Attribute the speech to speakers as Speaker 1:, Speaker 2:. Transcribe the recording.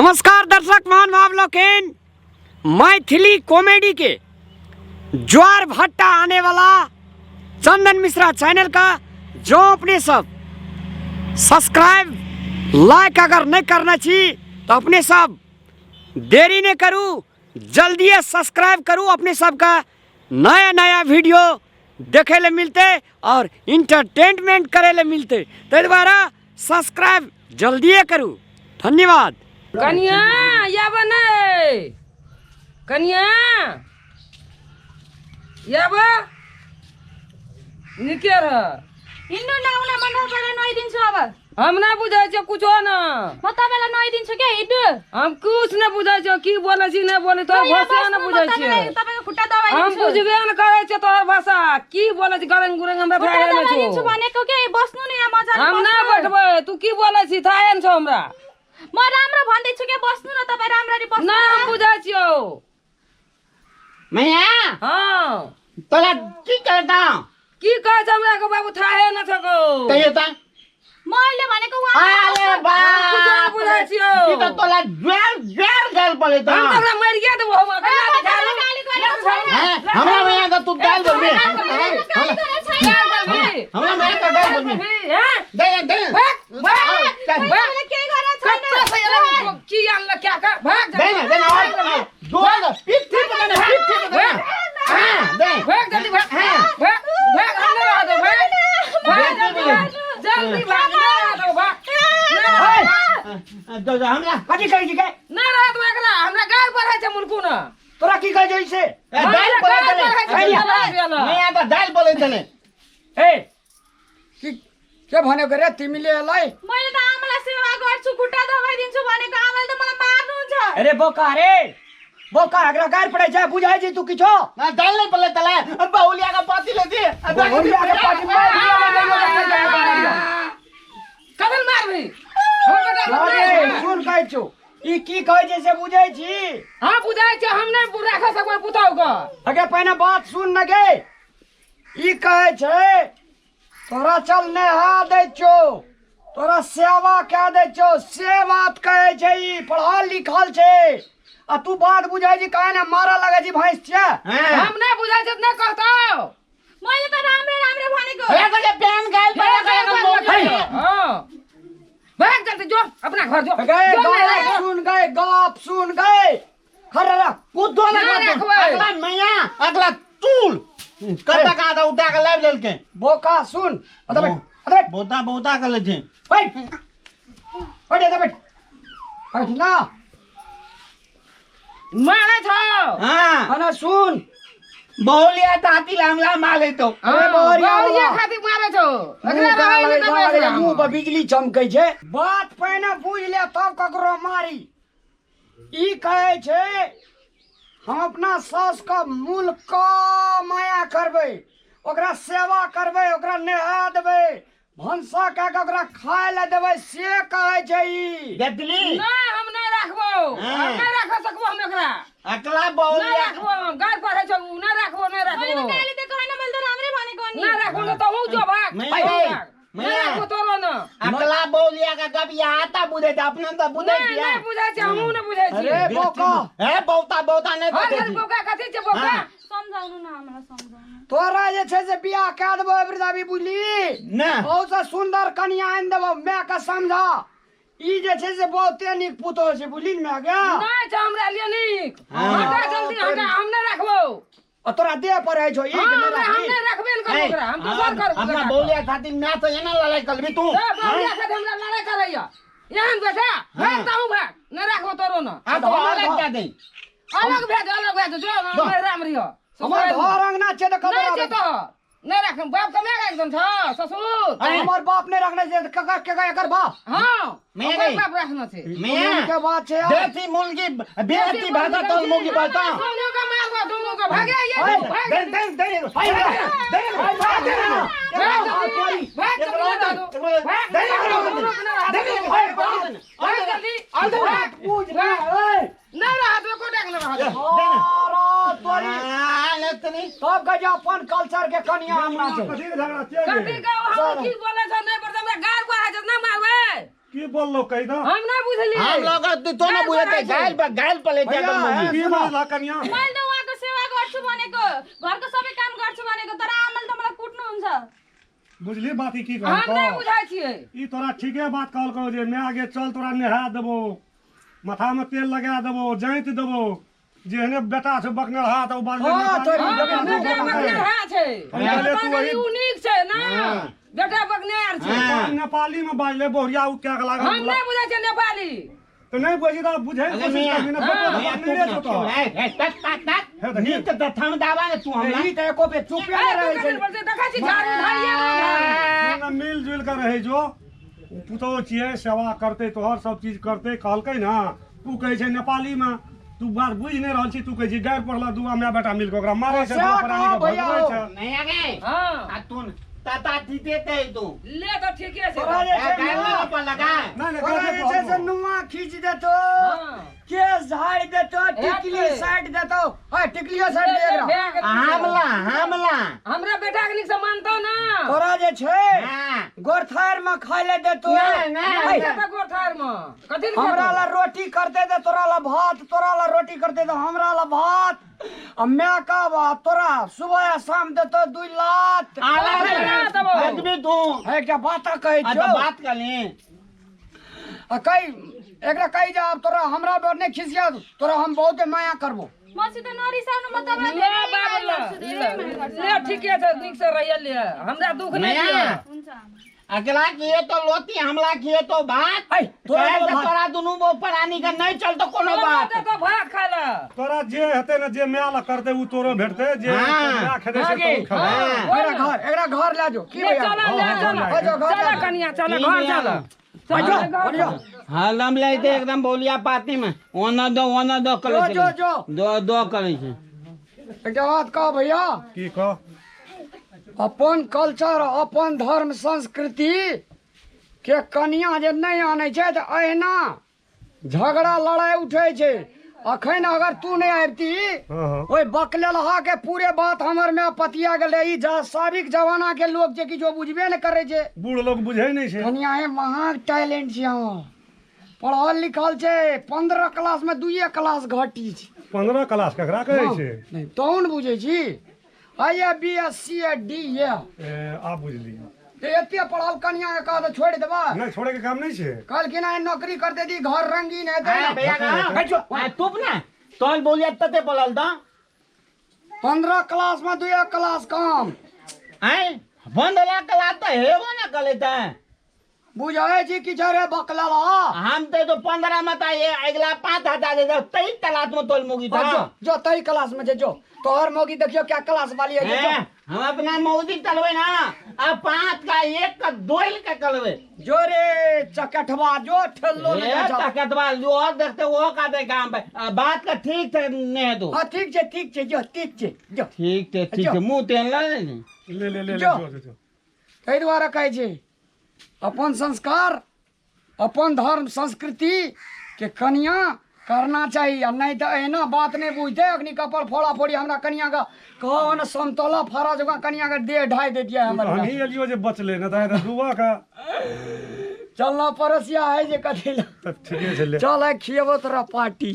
Speaker 1: नमस्कार दर्शक महानुभाव लोकनि, मैथिली कॉमेडी के ज्वार भट्टा आने वाला चंदन मिश्रा चैनल का जो अपने सब सब्सक्राइब लाइक अगर नहीं करना छी तो अपने सब देरी नहीं करू, जल्दी सब्सक्राइब करू। अपने सबका नया नया वीडियो देखे ले मिलते और इंटरटेनमेंट करे ले मिलते, ताहि द्वारा सब्सक्राइब जल्दिए करू। धन्यवाद।
Speaker 2: कनिया याब नै, कनिया याब निके रह।
Speaker 3: हिँड्नु न, आउन, म नपढे नुहाइदिन्छु अब।
Speaker 2: हम ना बुझै छियै कुछो न।
Speaker 3: म तपाईँलाई नुहाइदिन्छु के, हिँड्नु।
Speaker 2: हम कुछ न बुझै छियै, की बोलै छी नै बोलै, तोहर
Speaker 3: यहाँ
Speaker 2: भाषा न
Speaker 3: बस्नु, म
Speaker 2: बुझै छियै।
Speaker 3: तपाईँको खुट्टा
Speaker 2: हम
Speaker 3: दबाइदिन्छु।
Speaker 2: बुझबे न करै छियै तोहर भाषा, की बोलै छी गरंग गुरंग हमरा
Speaker 3: खुट्टा
Speaker 2: भए गेल
Speaker 3: दबाइदिन्छु
Speaker 2: छौ।
Speaker 3: भनेको के, बस्नु न यहाँ मजाले,
Speaker 2: हम ना
Speaker 3: बस्नु।
Speaker 2: बैठबै, तू की बोलै छी थाहे न छौ हमरा।
Speaker 3: म राम्रो भन्दैछु के, बस्नु न तपाईँ, राम्ररी बस्नु
Speaker 2: ना
Speaker 3: न।
Speaker 2: हम बुझै छियौ।
Speaker 4: मैया।
Speaker 2: हाँ।
Speaker 4: तोला की कहता?
Speaker 2: की कहै छ हमरा के बाबू थाहे न छको।
Speaker 4: कहियो त।
Speaker 3: मैले भनेको उहाँ
Speaker 4: अरे
Speaker 3: बस्नु।
Speaker 4: बाप
Speaker 2: कुछ न बुझै छियौ।
Speaker 4: की त तोला ज्वार ज्वार गाल पड़े त।
Speaker 2: हम त ओकरा मरि गया देबो हम, ओकरा
Speaker 3: ए,
Speaker 2: लात
Speaker 3: म
Speaker 2: झाड़ू।
Speaker 3: तोला गाली गरेको छैन।
Speaker 4: हैं? हमरा मैया त तू गाल बोलबे।
Speaker 2: गाल बोलबे।
Speaker 4: हैं?
Speaker 3: गाली गरेको छैन।
Speaker 2: गाल बोलबे।
Speaker 4: हमरा मैया त गाल बोलबे।
Speaker 2: हैं?
Speaker 4: दे दे।
Speaker 2: भाग, भाग,
Speaker 4: चल।
Speaker 3: मैले
Speaker 2: भाग।
Speaker 3: तँलाई केही गरेको छैन।
Speaker 2: कत्ता से एला की आनल क्या का? भाग
Speaker 4: दे न, दे न, और जोर दे, पिट्ठी पे दे न, पिट्ठी पे दे न। हाँ, दे।
Speaker 2: भाग जल्दी भाग।
Speaker 4: हाँ।
Speaker 2: भाग, भाग, हम नहीं रहा दो, भाग। भाग जल्दी भाग। जल्दी भाग, नहीं रहा दो, भाग। नहीं रहा दो।
Speaker 4: जो, जो, हमरा
Speaker 1: कथी कहै छी के?
Speaker 2: नहीं रहा दो एकरा, हमरा गाल बढ़ै छै मुलकू न।
Speaker 1: तोरा की कहै छै से?
Speaker 4: ए, दाल
Speaker 2: हमरा
Speaker 4: बोलै
Speaker 2: गाल
Speaker 4: छलै।
Speaker 2: बढ़ै छै,
Speaker 1: कहिया?
Speaker 2: मुलकू न।
Speaker 4: मैया त दाल बोलै छलै।
Speaker 1: ए, के भनेको रे तिमीले यसलाई?
Speaker 3: मैले त आमालाई सेवा गर्छु, खुट्टा दबाइदिन्छु भनेको, आमाले त मलाई मार्नुहुन्छ।
Speaker 1: अरे बोका रे बोका, एकरा गारि पड़ै छै, बुझाइ छै तू किछो?
Speaker 4: ना, दाल नै पड़लै तलाई, बहुलिया के पाती ले दी।
Speaker 1: बहुलिया के पाती मारि दिया, ले जाइयो, ले जाइयो, ले जाइयो।
Speaker 2: कखन मारबी? हमर बेटा के
Speaker 1: अरे,
Speaker 2: मारबी।
Speaker 1: सुन कहै छौ, ई की कहै छै से बुझै छी?
Speaker 2: हाँ, बुझै छै, हम नै राखऽ सकबै पुतहु के।
Speaker 1: अगे पहिने बात सुन न गे। ई कहै छै तोरा चल नहा दै छौ, तोरा सेवा कए दै छौ, से बात कहै छै। ई पढ़ल लिखल छै आ तू बात बुझै छी, काहे ने मारऽ लगै छी भैंस छै?
Speaker 4: हाँ।
Speaker 2: हम नै बुझै छै त नै कहतौ।
Speaker 3: मैले त राम्रो राम्रो भनेको।
Speaker 4: हे, कहिले बिहान गाली पड़ै,
Speaker 2: हे,
Speaker 4: कहिले
Speaker 2: हे,
Speaker 4: बोल्छ।
Speaker 2: हे, हाँ। भाग जल्दी, जो अपना घर जो।
Speaker 1: गए,
Speaker 2: जो
Speaker 1: गप
Speaker 2: नहीं रख।
Speaker 1: सुन गए, गप सुन गए। खर्रा
Speaker 4: कुदो ना
Speaker 2: ना
Speaker 4: करतो।
Speaker 2: रखबै।
Speaker 4: अगला मैया, अगला चूल कतऽ कहाँ तऽ उठा के लाबि लेलकै।
Speaker 1: बोका सुन, अतऽ बैठ, अतऽ बैठ।
Speaker 4: बोता बोता के लै छै।
Speaker 1: बैठ बैठ, अतऽ बैठ, बैठ ना।
Speaker 2: मारै छौ।
Speaker 4: हाँ।
Speaker 1: अना सुन।
Speaker 4: बहुलिया ताती लामला मारै तो।
Speaker 1: अरे बहुरिया
Speaker 2: बहुरिया
Speaker 1: बाबा।
Speaker 2: खातिर मारै छौ।
Speaker 1: मुँह
Speaker 2: एकरा
Speaker 1: कहाँ
Speaker 2: रहै
Speaker 1: लगै
Speaker 2: नै
Speaker 1: छै,
Speaker 2: देबै
Speaker 1: लगै छै,
Speaker 2: एकरा।
Speaker 1: मुँह पर बिजली चमकै छै। बात पहिने बुझि ले तब ककरो मारी। ई कहै छै हम अपना सासु के मूल क माया करबै, ओकरा सेवा करबै, ओकरा नहा देबै, भनसा कए के ओकरा खाय लए देबै, से कहै छै ई।
Speaker 4: देखली?
Speaker 2: ना, हम नै राखबौ।
Speaker 4: हाँ।
Speaker 2: हम नै राख सकबो हम एकरा।
Speaker 4: अकला
Speaker 2: नै
Speaker 4: बहुलिया।
Speaker 2: राखबो हम, गारि पढ़ै छौ उ, नै राखबो, नै
Speaker 3: मैले त
Speaker 2: राखबो।
Speaker 3: गाली दिएको होइन, मैले त राम्रै भनेको नि।
Speaker 2: नै राखबो न त हूँ जो भाग।
Speaker 4: मैया,
Speaker 2: जो भाग। नै
Speaker 4: मैया।
Speaker 2: राखबो तोरो न।
Speaker 4: अकला बहुलिया का गप यहाँ आता बुझै छै, अपना त बुझै
Speaker 2: नै,
Speaker 4: छियै।
Speaker 2: नै बुझै छै, हमहूँ नै बुझै छियै।
Speaker 1: अरे बोका।
Speaker 4: हे, बहुता बहुता नै
Speaker 2: हर
Speaker 4: कहै
Speaker 2: घड़ी
Speaker 4: छी।
Speaker 2: बोका कथी छै बोका?
Speaker 4: हाँ।
Speaker 3: सम्झाउनु न आमालाई, सम्झाउनु।
Speaker 1: तोरा जे छै से बियाह कए देबौ एबरी बुझली?
Speaker 4: ना।
Speaker 1: बहुत से सुंदर कनिया आनि देबौ, माय के समझा। ई जे छै से बहुते नीक पुतोह छै, बुझली ने माय गे?
Speaker 2: नै छै हमरा लिए नीक।
Speaker 4: हाँ।
Speaker 2: हटा जल्दी, हटा, हम नै राखबौ।
Speaker 1: आ तोरा देह पर है छौ, ई
Speaker 2: हाँ,
Speaker 1: के नहि
Speaker 2: हमरा हम
Speaker 1: राखबी?
Speaker 2: नै राखबे ने करबौ
Speaker 4: हे,
Speaker 2: ओकरा, हम दोसर करबौ
Speaker 4: अपना
Speaker 2: बेटा के।
Speaker 4: बहुलिया खातिर माय से एना लड़ाई करबी तू?
Speaker 2: ए, बहुलिया खातिर हमरा लड़ाई करैया। एहन बेटा, भाग ताहू भाग, नै राखबौ तोरो न।
Speaker 4: आ तो अलग जा दे।
Speaker 2: अलग भेज, अलग भेज, जो हमरा राम रहियो।
Speaker 1: हमर घर अंगना छै तऽ
Speaker 2: नै
Speaker 1: कतऽ
Speaker 2: छै
Speaker 1: रहबै?
Speaker 2: तोहर। नै राखम, बाप कमाएगा एकदम छ, ससुर।
Speaker 4: अरे।
Speaker 1: हमर बाप नै रखने छै, ककर के एकर बाप?
Speaker 2: हाँ,
Speaker 4: मैं
Speaker 2: ओकर
Speaker 4: गई।
Speaker 2: बाप रखना छै।
Speaker 4: मैं
Speaker 1: के बात छै यार।
Speaker 4: देसी मुर्गी, देसी भाषा तोर मुर्गी बोलता।
Speaker 2: दोनों का मारबो, दोनों का भागे ये,
Speaker 1: अरे,
Speaker 2: भाग।
Speaker 4: दे दे दे दे दे दे
Speaker 2: भाग जल्दी, भाग जल्दी, भाग जल्दी, भाग जल्दी, भाग जल्दी, भाग।
Speaker 1: बुझ ना, ए।
Speaker 2: नै रहत, एको टाक नै रहत।
Speaker 1: अरे, तोरी। तब कह जे अपन कल्चर के कनिया आनना छै।
Speaker 2: कथी के हम की बोलै छौ, नै पर हमरा गार बुआइ छै, नै मारबै।
Speaker 5: की बोललो कहि द
Speaker 2: हम ना बुझलिए।
Speaker 4: हम लोग तो न बुझते गाइल पर गाइल पर ले
Speaker 1: भैया,
Speaker 4: जाकर मौगी।
Speaker 5: की बोलला कनिया?
Speaker 3: मैले त उहाँको सेवा गर्छु भनेको, घरको सबै काम गर्छु भनेको, तर आमाले त मलाई कुट्नुहुन्छ।
Speaker 5: बुझली बात की
Speaker 2: हम नहीं
Speaker 5: कहलको?
Speaker 2: बुझाइ छियै।
Speaker 5: ई तोरा ठीके बात कहलको जे my गे चल तोरा नहा देबो, माथा में तेल लगा देबो, जाइत देबो, जेहने बेटा छौ बकनरहा त उ बाजलै
Speaker 1: हाँ,
Speaker 5: नेपाली।
Speaker 1: तोरी
Speaker 2: हाँ,
Speaker 1: बेटा
Speaker 2: बेटा बकनेरहा छै।
Speaker 5: हम कहलियै तू
Speaker 2: नेपाली
Speaker 5: वही
Speaker 2: उ नीक छै ना, बेटा बकनेर छै।
Speaker 4: हाँ।
Speaker 5: नेपाली में बाजलै बहुरिया उ क्या लागल।
Speaker 2: हम नहीं बुझै छियै नेपाली।
Speaker 5: तो नहीं बुझी त बुझै के
Speaker 4: अरे
Speaker 5: कोशिश
Speaker 4: मियाँ,
Speaker 5: करबी ना, बेटो त
Speaker 4: मियाँ,
Speaker 5: बकनेरे छौ
Speaker 4: तू
Speaker 5: तो।
Speaker 4: ए, ए, तक, तक, तक।
Speaker 5: हे देखी।
Speaker 4: नीक तऽ थम दाबा ने तू हमरा।
Speaker 1: ई त एको बेर चुपे
Speaker 2: ए,
Speaker 1: नहि
Speaker 2: तू
Speaker 1: रहै
Speaker 2: कथी
Speaker 1: छै।
Speaker 2: बोलछै? देखै छी झाड़ू धाइए गेलौ झाड़ू।
Speaker 5: ना मिल जुल के रहै जो, पुतोह छियै, सेवा करतै तोहर, सब चीज करतै। कहलकै ना तू कहै छै नेपाली में, तू बात बुझि नहि रहल छी, तू कहै छी गारि पढ़ला, दुआ my बेटा मिल के ओकरा मारै छै,
Speaker 1: सेवा
Speaker 5: दुआ प्राणी के
Speaker 1: कहाँ भैया
Speaker 5: भगबै
Speaker 1: हो?
Speaker 5: छै।
Speaker 4: नहीं आ गए?
Speaker 2: हाँ।
Speaker 4: आ तू ताता ठीके ते तू।
Speaker 2: ले तऽ ठीके छै।
Speaker 1: तोरा जे
Speaker 4: ए,
Speaker 1: छै
Speaker 4: गाइल
Speaker 1: ना,
Speaker 4: ना पर लगा।
Speaker 5: नहि नहि
Speaker 1: तोरा
Speaker 5: गारि
Speaker 1: जे छै से
Speaker 5: पढ़लको।
Speaker 1: नुआ खींच देतो,
Speaker 2: हाँ।
Speaker 1: केस झाड़ि देतो, टिकली
Speaker 2: हेतै।
Speaker 1: साइड देतो। हाय टिकलियो साइड दे एकरा।
Speaker 2: भए गेल।
Speaker 4: हमला हमला
Speaker 2: हमरा बेटा के नीक से मानतो ना।
Speaker 1: तोरा जे छै
Speaker 4: हाँ।
Speaker 1: गोरथार में खाय ले देतो।
Speaker 4: नहीं, नहीं,
Speaker 1: हाय,
Speaker 2: नहीं खेतौ गोरथार में। कथी ले
Speaker 1: हमरा
Speaker 2: खेतौ?
Speaker 1: ला रोटी करते दे, तोरा ला भात, तोरा ला रोटी करते दे, हमरा ला भात। आ my का बात तोरा सुबह आ शाम देतो 2 लात।
Speaker 4: आला
Speaker 2: अरे,
Speaker 4: रे,
Speaker 2: तब।
Speaker 4: आदमी तू।
Speaker 1: है क्या बात कहै
Speaker 4: आ
Speaker 1: छौ?
Speaker 4: तो बात कर ली।
Speaker 1: आ कहि एकरा कहि जा आब तोरा हमरा पर नहि खिसिया, तोरा हम बहुते माया करबो।
Speaker 3: मसित नरिसाउनु, म तपाईँलाई
Speaker 2: ले
Speaker 3: धेरै
Speaker 2: बाबु
Speaker 3: माया
Speaker 2: ल,
Speaker 3: गर्छु, धेरै माया गर्छु।
Speaker 2: ले ठीके छ, नीक से रहिए ले, हमरा दुख नहीं
Speaker 4: नया।
Speaker 2: दिअ।
Speaker 3: हुन्छ आमा।
Speaker 4: अगला किए तो लोती, हमला किए तो भात।
Speaker 1: ऐ, तोरा
Speaker 4: तोरा
Speaker 1: तो भात।
Speaker 4: तोरा दुनू बो प्राणी का नहीं चलतो कोनो
Speaker 2: तोरा
Speaker 4: बात।
Speaker 2: देतौ भात खाय ला।
Speaker 5: तोरा जे हेतै ने, जे my ला करतै उ तोरो भेटतै, जे
Speaker 4: हाँ।
Speaker 5: My खेतै से
Speaker 1: हाँ गे।
Speaker 5: तोरो खेबै।
Speaker 2: हाँ।
Speaker 1: एकरा घर, एकरा घर ला जो। की
Speaker 2: ले
Speaker 1: भैया?
Speaker 2: चल, ले चल।
Speaker 5: हाँ,
Speaker 1: जो घर
Speaker 2: चल
Speaker 1: ला जो।
Speaker 2: कनिया, चल
Speaker 4: की
Speaker 2: घर
Speaker 4: मियाँ?
Speaker 2: चल।
Speaker 1: जो,
Speaker 2: चल घर।
Speaker 1: जो।
Speaker 4: हलम ले एकदम बोलिया पाती में ओना दो, ओना दो करे
Speaker 1: जो, जो, जो।
Speaker 4: दो दो करे छै।
Speaker 1: एकटा बात कह भैया।
Speaker 5: की कह?
Speaker 1: अपन कल्चर, अपन धर्म संस्कृति के कनिया जे नहि आनै छै तऽ अहिना झगड़ा लड़ाई उठै छै। अखन अगर तू नहि आबिती,
Speaker 5: हाँ, हाँ।
Speaker 1: ओहि बकलेलहा के पूरे बात हमर my पतिया गेलै। ई साबिक जमाना के लोक जे किछो बुझबे नहि करै छै।
Speaker 5: बूढ़ लोग बुझै नहि छै।
Speaker 1: कनिया हे महान टैलेंट छै, हमर पढ़ल लिखल छै, 15 क्लास में 2 क्लास घटी छै।
Speaker 5: 15 क्लास ककरा कहै छै?
Speaker 1: नहि तोहन बुझै छी, I A B S C A D A.
Speaker 5: ए, आब बुझलियै।
Speaker 1: तऽ एते पढ़ल कनिया के कह तऽ छोड़ि देबै?
Speaker 5: नहि, छोड़े के काम नहि छै।
Speaker 1: कहलखिन आइ नौकरी करते दी, घर रंगीन हेतै।
Speaker 4: हाँ, भैया ना।
Speaker 1: बैठो।
Speaker 4: हाँ, तू ना तोल बोलिया तते बोलल द।
Speaker 1: 15 क्लास में 2 क्लास कम।
Speaker 4: आय 15 क्लास त हेबो ना कले त।
Speaker 1: बुझै छी किछु रे बकलला?
Speaker 4: हम ते तो 15 में त ये अगला 5000 दे दे, 23 क्लास में तोल मोगी था।
Speaker 1: जो, जो 23 क्लास में जे जो तोहर मोगी देखियो क्या क्लास वाली है, जो।
Speaker 4: हैं, हम अपना मौजी चलबे ना, अब 5 का 1 का 2 का कलबे।
Speaker 1: जो रे चकटवा जो ठेलो
Speaker 4: ए,
Speaker 1: ने जा।
Speaker 4: चकटवा जो और देखते वो का दे काम पे। आ, बात का ठीक से नहीं है तो।
Speaker 1: हाँ, ठीक छे, ठीक छे, जो ठीक छे, जो।
Speaker 4: ठीक छे, ठीक छे, मुंह तेल ला ले।
Speaker 5: ले, ले, ले, ले,
Speaker 1: जो।
Speaker 5: जो, जो, जो।
Speaker 1: ताहि दुआरे कहै छी अपन संस्कार, अपन धर्म संस्कृति के कनिया करना चाही, आ नहि तऽ एना बात नहि बुझतै। अखनी कपड़ फोड़ा फोड़ी हमरा कनिया के कहो ने समतोला फाड़ा जकाँ कनिया के देह ढाइ दैतियै हमर।
Speaker 5: हमही एलियो जे बचले ने तऽ डूबा के।
Speaker 1: चलना पड़ोसिया है जे कथी ला।
Speaker 5: तब ठीके छै ले।
Speaker 1: चल आइ खिएबो तोरा पार्टी।